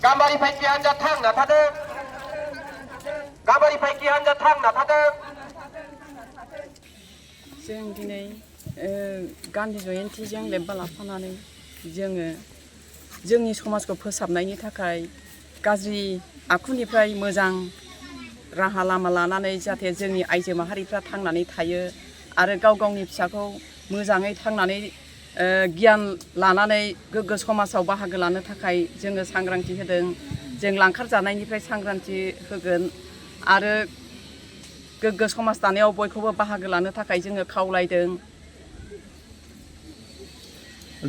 गाम्बारि फाइखि हान्जा थांना थादों गाम्बारि फाइखि हान्जा थांना थादों जों दिनै गान्धी जयन्तीजों लोब्बा लाफानानै जोङो जोंनि समाजखौ फोसाबनायनि थाखाय गाज्रि आखुनिफ्राय मोजां राहा लामा लानानै जाहाथे जोंनि आइजो माहारिफ्रा थांनानै थायो आरो गाव गावनि फिसाखौ मोजाङै थांनानै गियान लानानै गोग्गो समाजाव बाहागो लानो थाखाय जोङो सांग्रांथि होदों। जों लांखार जानायनिफ्राय सांग्रांथि होगोन आरो गोग्गो समाज दानायाव बयखौबो बाहागो लानो थाखाय जोङो खावलायदों।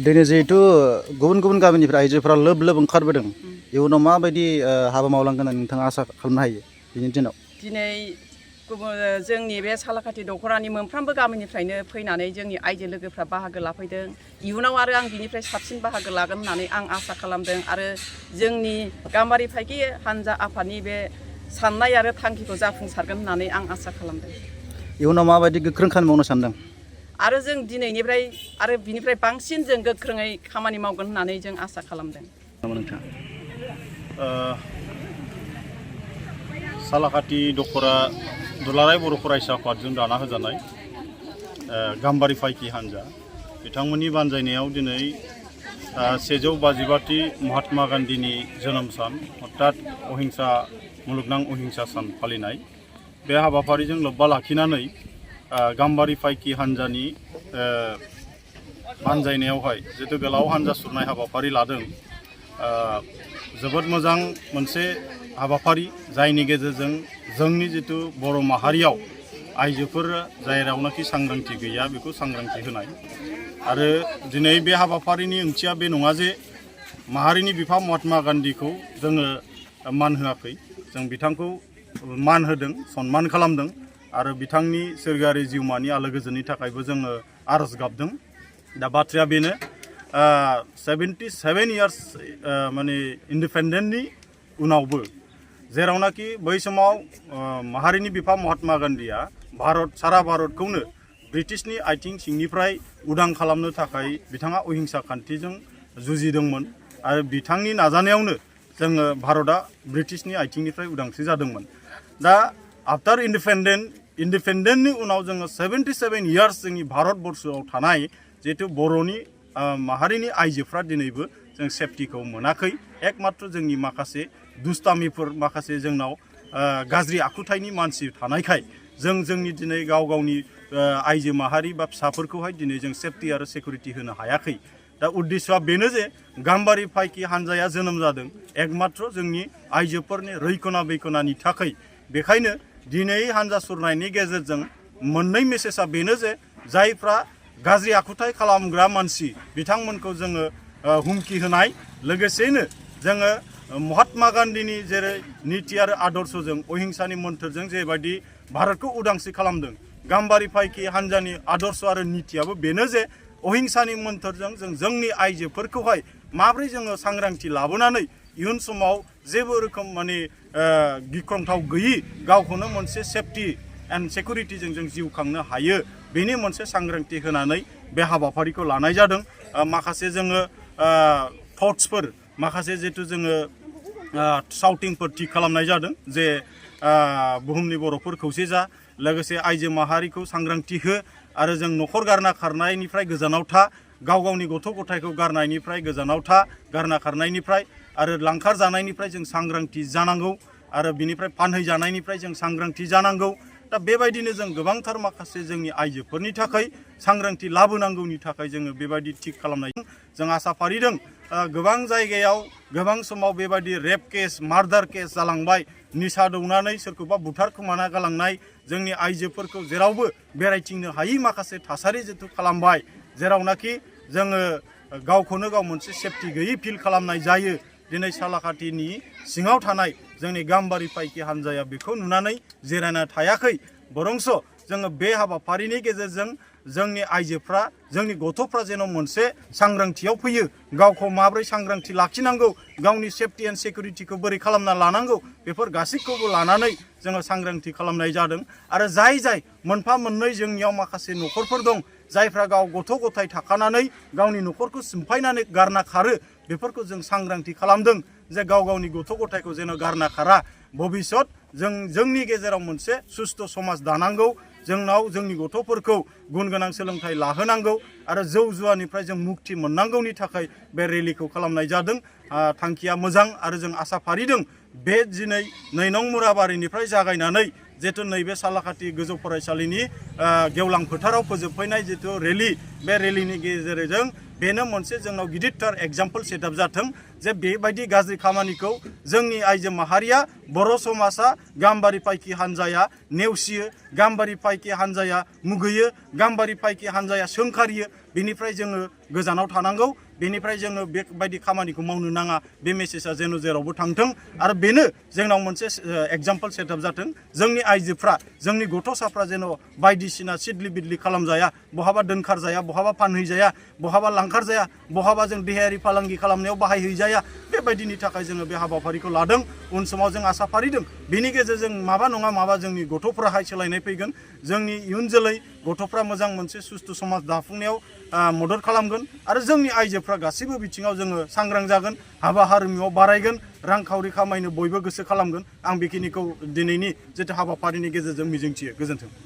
दिनै जिहेतु गुबुन गुबुन गामिनिफ्राय आइजोफोरा लोब लोब ओंखारबोदों इयुनाव माबायदि हाबा मावलांगोन होननानै नोंथाङा आसा खालामनो हायो दिनैनि दिनाव? दिनै जोंनि बे सालाकाथि दख'रानि मोनफ्रोमबो गामिनिफ्रायनो फैनानै जोंनि आइजो लोगोफ्रा बाहागो लाफैदों। इयुनाव आरो आं बिनिफ्राय साबसिन बाहागो लागोन होननानै आं आसा खालामदों आरो जोंनि गाम्बारि फाइखि हान्जा आफादनि बे साननाय आरो थांखिखौ जाफुंसारगोन होननानै आं आसा खालामदों। इयुनाव माबायदि गोख्रों खामानि मावनो सानदों? आरो जों दिनैनिफ्राय आरो बिनिफ्राय बांसिन जों गोख्रोङै खामानि मावगोन होननानै जों आसा खालामदों। सालाकाथि दख'रा दुलाराय बर' फरायसा आफादजों दाना होजानाय गाम्बारि फाइखि हान्जा बिथांमोननि बानजायनायाव दिनै 155थि महात्मा गान्धीनि जोनोम सान अर्थात अहिंसा मुलुगनां अहिंसा सान फालिनाय बे हाबाफारिजों लोब्बा लाखिनानै गाम्बारि फाइखि हान्जानि बानजायनायावहाय जितु गोलाव हान्जा सुरनाय हाबाफारि लादों। जोबोद मोजां मोनसे हाबाफारि जायनि गेजेरजों जोंनि जितु बर' माहारियाव आइजोफोर जेरावनाखि सांग्रांथि गैया बेखौ सांग्रांथि होनाय आरो दिनै बे हाबाफारिनि ओंथिया बे नङा जे माहारिनि बिफा महात्मा गान्धीखौ जोङो मान होआखै, जों बिथांखौ मान होदों, सन्मान खालामदों आरो बिथांनि सोरगोआरि जिउमानि आलो गोजोननि थाखायबो जोङो आरज गाबदों। दा बाथ्राया बेनो 77 इयार्स माने इन्डिपेन्डेन्टनि उनावबो जेरावनाखि बै समाव माहारिनि बिफा महात्मा गान्धीया सारा भारतखौनो ब्रिटिशनि आइथिं सिंनिफ्राय उदां खालामनो थाखाय बिथाङा अहिंसा खान्थिजों जुजिदोंमोन आरो बिथांनि नाजानायावनो जोङो भारतआ ब्रिटिशनि आइथिंनिफ्राय उदांस्रि जादोंमोन। दा आफ्टार इन्डिपेन्डेन्टनि उनाव जोङो 77 इयार्स जोंनि भारतबर्षआव थानाय जिहेतु बर'नि माहारिनि आइजोफ्रा दिनैबो जों सेफटिखौ मोनाखै। एकमात्र जोंनि माखासे दुस्तामिफोर माखासे जोंनाव गाज्रि आखुथायनि मानसि थानायखाय जों जोंनि दिनै गाव गावनि आइजो माहारि बा फिसाफोरखौहाय दिनै जों सेफटि आरो सिकिउरिटि होनो हायाखै। दा उद्देश्यआ बेनो जे गाम्बारि फाइखि हान्जाया जोनोम जादों एकमात्र जोंनि आइजोफोरनि रैखना बेखनानि थाखाय। बेखायनो दिनै हान्जा सुरनायनि गेजेरजों मोननै मेसेजआ बेनो जे जायफ्रा गाज्रि आखुथाय खालामग्रा मानसि बिथांमोनखौ जोङो हुमखि होनाय, लोगोसेनो जोङो महात्मा गान्धीनि जेरै नीति आरो आदर्शजों अहिंसानि मोन्थोरजों जेबायदि भारतखौ उदांस्रि खालामदों, गाम्बारि फाइखि हान्जानि आदर्श आरो नीतियाबो बेनो जे अहिंसानि मोन्थोरजों जों जोंनि आइजोफोरखौहाय माबोरै जोङो सांग्रांथि लाबोनानै इयुन समाव जेबो रोखोम माने गिख्रंथाव गैयि गावखौनो मोनसे सेफटि एन्ड सिकिउरिटिजों जों जिउ खांनो हायो, बेनि मोनसे सांग्रांथि होनानै बे हाबाफारिखौ लानाय जादों। माखासे जोङो थट्सफोर माखासे जिहेतु जोङो साउटिंफोर थिग खालामनाय जादों जे बुहुमनि बर'फोर खौसे जा, लोगोसे आइजो माहारिखौ सांग्रांथि हो आरो जों न'खर गारना खारनायनिफ्राय गोजानाव था, गाव गावनि गथ' गथायखौ गारनायनिफ्राय गोजानाव था, गारना खारनायनिफ्राय आरो लांखार जानायनिफ्राय जों सांग्रांथि जानांगौ आरो बिनिफ्राय फानहैजानायनिफ्राय जों सांग्रांथि जानांगौ। दा बेबायदिनो जों गोबांथार माखासे जोंनि आइजोफोरनि थाखाय सांग्रांथि लाबोनांगौनि थाखाय जोङो बेबायदि थिग खालामनाय जों आसा फारिदों। गोबां जायगायाव गोबां समाव बेबायदि रेप केस मार्डार केस जालांबाय, निसा दौनानै सोरखौबा बुथारखोमाना गालांनाय, जोंनि आइजोफोरखौ जेरावबो बेरायथिंनो हायि माखासे थासारि जिथु खालामबाय, जेरावनाखि जोङो गावखौनो गाव मोनसे सेफटि गैयि फिल खालामनाय जायो। दिनै सालाकाथिनि सिङाव थानाय जोंनि गाम्बारि फाइखि हान्जाया बेखौ नुनानै जिरायना थायाखै, बरंस जोङो बे हाबाफारिनि गेजेरजों जोंनि आइजोफ्रा जोंनि गथ'फ्रा जेन मोनसे सांग्रांथियाव फैयो, गावखौ माबोरै सांग्रांथि लाखिनांगौ, गावनि सेफटि एन्ड सिकिउरिटिखौ बोरै खालामना लानांगौ, बेफोर गासैखौबो लानानै जोङो सांग्रांथि खालामनाय जादों। आरो जाय मोनफा मोननै जोंनियाव माखासे न'खरफोर दं जायफ्रा गाव गथ' गथाय थाखानानै गावनि न'खरखौ सिमफायनानै गारना खारो, बेफोरखौ जों सांग्रांथि खालामदों जे गाव गावनि गथ' गथायखौ जेन' गारना खारा भबिष्यत जोंनि गेजेराव मोनसे सुस्थ' समाज दानांगौ जोंनाव जोंनि गथ'फोरखौ गुन गोनां सोलोंथाइ लाहोनांगौ आरो जौ जुवानिफ्राय जों मुक्ति मोननांगौनि थाखाय बे रेलिखौ खालामनाय जादों थांखिया मोजां आरो जों आसा फारिदों बे दिनै 2 नं मुराबारिनिफ्राय जागायनानै जितु नैबे सालाकाटि गोजौ फरायसालिनि गेवलां फोथाराव फोजोबफैनाय जितु रेलि बे रेलिनि गेजेरजों बेनो मोनसे जोंनाव गिदिरथार एग्जाम्पल सेटआप जाथों जे बेबायदि गाज्रि खामानिखौ जोंनि आइजो माहारिया बर' समाजा गाम्बारि पाइकि हान्जाया नेवसियो गाम्बारि पाइकि हान्जाया मुगैयो गाम्बारि पाइकि हान्जाया सोंखारियो बेनिफ्राय जोङो गोजानाव थानांगौ बेनिफ्राय जोङो बेबायदि खामानिखौ मावनो नाङा बे मेसेजआ जेन' जेरावबो थांथों आरो बेनो जोंनाव मोनसे एग्जाम्पल सेटआप जाथों जोंनि आइजोफ्रा जोंनि गथ'साफ्रा जेन' बायदिसिना सिदलि बिदलि खालामजाया बहाबा दोनखार जाया बहाबा फानहैजाया बहाबा लांखार जाया बहाबा जों देहायारि फालांगि खालामनायाव बाहायहैजाया बेबायदिनि थाखाय जोङो बे हाबाफारिखौ लादों उन समाव जों आसा फारिदों बेनि गेजेरजों माबा नङा माबा जोंनि गथ'फ्राहाय सोलायनाय फैगोन जोंनि इयुन जोलै गथ'फ्रा मोजां मोनसे सुस्थ' समाज दाफुंनायाव मदद खालामगोन आरो जोंनि आइजोफ्रा गासैबो बिथिङाव जोङो सांग्रां जागोन हाबा हारिमुआव बारायगोन रांखावरि खामायनो बयबो गोसो खालामगोन आं बेखिनिखौ दिनैनि जितु हाबाफारिनि गेजेरजों मिजिंथियो गोजोन्थों